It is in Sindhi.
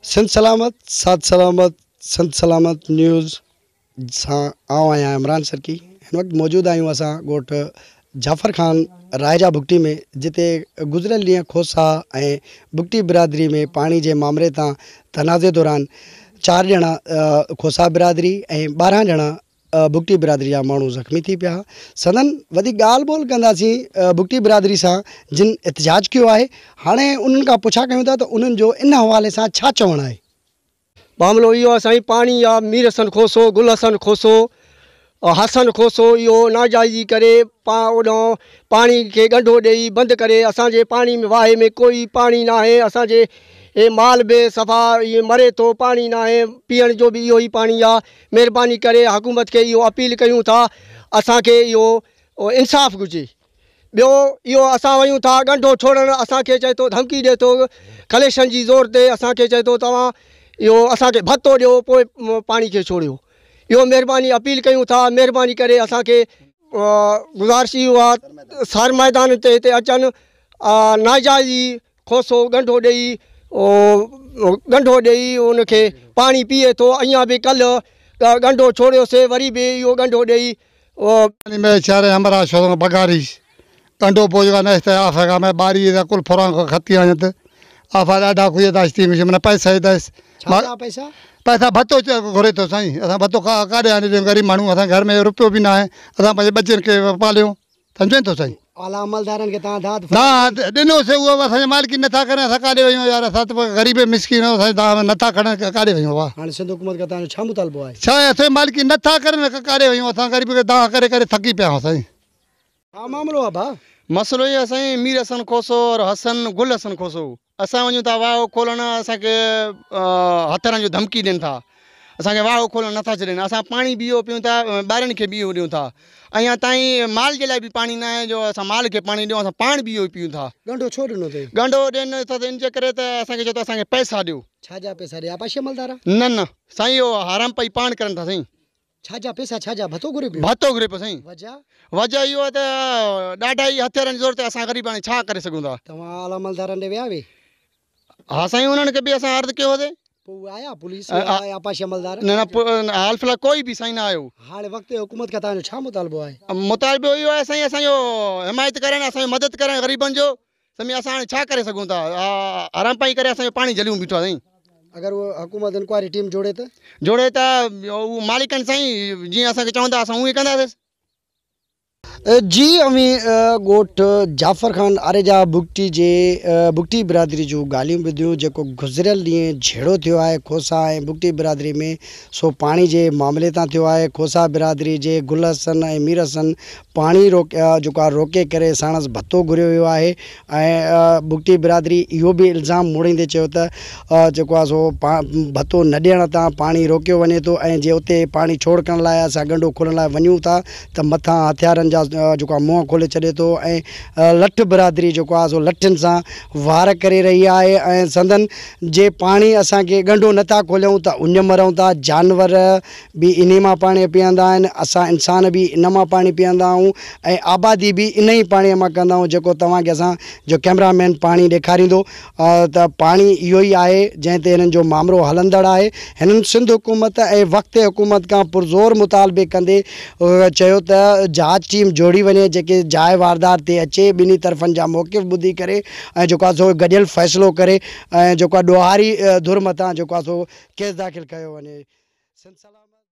سنڌ سلامت ساٿ سلامت سنڌ سلامت نيوز سان آئون آهيان عمران سرڪي هن وقت موجود آهيون اسان ڳوٺ جعفر خان رائجا بگٽي ۾ جتي گذريل ڏينهن کوسا ۽ بگٽي برادري ۾ پاڻي جي مامري تان تنازعي دوران چار ڄڻا کوسا برادري ۽ 12 ڄڻا بگٽي برادري جا ماڻهو زخمي ٿي پيا. سندن وڌيڪ ڳالهه ٻولهه ڪنداسين بگٽي برادري سان جن احتجاج ڪيو آهي. هاڻي انهن کان پڇا ڪيون ٿا ته انهن جو ان حوالي سان ڇا چوڻ آهي. معاملو اهو آهي سائين پاڻي آ مير حسن کوسو، گل حسن کوسو، حسن کوسو اهو ناجائزي ڪري اوڏانهن پاڻي کي ڳنڍو ڏئي بند ڪري اسان جي پاڻي ۾ واهي ۾ ڪوئي پاڻي ناهي اسان جي مال به صفا ائين مري ٿو پاڻي ناهي پيئڻ جو به اهو ئي پاڻي آ مهرباني ڪري حڪومت کي اهو اپيل ڪيون ٿا اسان کي اهو انصاف گهرجي ٻيو اهو اسان وڃون ٿا ڳنڍو ڇوڙڻ اسان کي چئي ٿو ڌمڪي ڏي ٿو ڪليشن جي زور تي اسان کي چئي ٿو توهان اهو اسان کي ڀتو ڏيو پوء پاڻي کي ڇوڙيو اهو مهرباني اپيل ڪيون ٿا مهرباني ڪري اسان کي گذارش اهو آ سر ميدان تي هتي اچن ناجائزي کوسو ڳنڍو ڏئي ڳنڍو ڏئي ان کي پاڻي پيئي ٿو اڃا به ڪلهه ڳنڍو ڇوڙيوسي وري به اهو ڳنڍو ڏئي. پاڻي ۾ چاري همراهه شودن بگاريش ڳنڍو پوء جيڪا نيست آفا کان ۾ ٻاري دا ڪل ڦران کان کتي آڃت آفا ڏاڍا کوئي داش تي مش من پئسا ئي داس ڇا جا پئسا؟ پئسا ڀتو گهري ٿو سائين اسان ڀتو ڪاڏي آڻي ڏيون غريب ماڻهو اسان گهر ۾ روپيو به ناهي اسان پنهنجي ٻچن کي پاليون. سمجهين ٿو سائين. اعليٰ عملدارن کي توهان داد فرياد ڪئي؟ ڏنو سي اهو به اسان جي مالڪي نٿا ڪرن اسان ڪاڏي وڃون يار اسان ته غريب ۽ مسڪين آهيون اسان جي دانهن نٿا کڻن ڪاڏي وڃون واهه. هاڻي سنڌ حڪومت کان توهان جو ڇا مطالبو آهي؟ ڇا آهي اسان جي مالڪي نٿا ڪرن ڪاڏي وڃون اسان غريب کي دانهن ڪري ڪري ٿڪي پيا آهيون سائين. ڇا معاملو آهي ڀاء؟ مسئلو اهو آهي سائين مير حسن کوسو اور حسن گل حسن کوسو اسان وڃون ٿا واهو کولڻ اسان کي هٿيارن جو ڌمڪي ڏين ٿا اسان کي واهو کولڻ نٿا ڇڏين اسان پاڻي به اهو پيون ٿا ٻارن کي به اهو ڏيون ٿا اڃا تائين مال جي لاء به پاڻي نه آهي جو اسان مال کي پاڻي ڏيون اسان پاڻ به اهو ئي پيون ٿا. ڳنڍو ڇو ڏنو اٿئي؟ ڳنڍو ڏين ٿا ته ان جي ڪري ته اسان کي چئو ته اسان کي پئسا ڏيو. ڇا جا پئسا ڏيا آبپاشي عملدار؟ نه نه سائين اهو حرام پئي پاڻ ڪرن ٿا سائين. ڇا جا پئسا ڇا جا ڀتو گهري پيو؟ ڀتو گهري پيو سائين. وجه؟ وجه اهو آهي ته ڏاڍا ئي هٿيارن جي زور تي اسان غريب هاڻي ڇا ڪري سگهون ٿا. توهان اعليٰ عملدارن ڏي ويا هئي؟ ها سائين انهن کي به اسان عرض ڪيو هوسي. پوء اهي آيا پوليس وارا يا آبپاشي عملدار؟ نه نه حال في الحال ڪوئي به سائين نه آيو. هاڻي وقت جي حڪومت کان توهان جو ڇا مطالبو آهي؟ مطالبو اهو آهي سائين اسان جو حمايت ڪرن اسان جو مدد ڪرن غريبن جو سمجهي اسان هاڻي ڇا ڪري سگهون ٿا آرام پائي ڪري اسان جو پاڻي جهليون بيٺو آهي سائين. اگر اهو حڪومت انڪوائري ٽيم جوڙي ته؟ جوڙي ته اهو مالڪن سائين جيئن اسان کي چوندا اسان اونئين ڪنداسين. جي اوهين ڳوٺ جعفر خان آريجا بگٽي جي بگٽي برادري جون ڳالهيون ٻڌيون جيڪو گذريل ڏينهن جهيڙو ٿيو آهي کوسا ۽ بگٽي برادري ۾ سو پاڻي جي معاملي تان ٿيو آهي کوسا برادري جي گل حسن ۽ مير حسن پاڻي جيڪو آهي روڪي ڪري ساڻس ڀتو گهريو ويو آهي ۽ بگٽي برادري اهو به الزام مڙهيندي چيو ته جيڪو آهي سو ڀتو نه ڏيڻ تان پاڻي روڪيو وڃي ٿو ۽ جي اتي پاڻي ڇوڙ ڪرڻ لاء اسان ڳنڍو کولڻ لاء وڃون ٿا ته مٿان هٿيارن جا جيڪو آهي منهن کولي ڇڏي ٿو ۽ لٺ برادري جيڪو آهي سو لٺين سان وار ڪري رهي آهي ۽ سندن جي پاڻي اسان کي ڳنڍو نه ٿا کوليون ته اڃ مرون ٿا جانور به انهي مان پاڻي پيئندا آهن، اسان انسان به ان مان پاڻي پيئندا آهيون ۽ آبادي به انهي پاڻي مان ڪندا آهيون جيڪو توهان کي اسان جو ڪئميرا مين پاڻي ڏيکاريندو ته پاڻي اهو ئي آهي جنهن تي هنن جو مامرو هلندڙ آهي. هنن سنڌ حڪومت ۽ وقت حڪومت کان پرزور مطالبي ڪندي چيو ته جاچ ٽيم جوڙي وڃي جيڪي جاء واردات تي اچي ٻنهي طرفن جا موقف ٻڌي ڪري ۽ جيڪو آهي سو گڏيل فيصلو ڪري ۽ جيڪو آهي ڏوهاري ڌر مٿان جيڪو آهي سو ڪيس داخل ڪيو وڃي. سنڌ سلامت.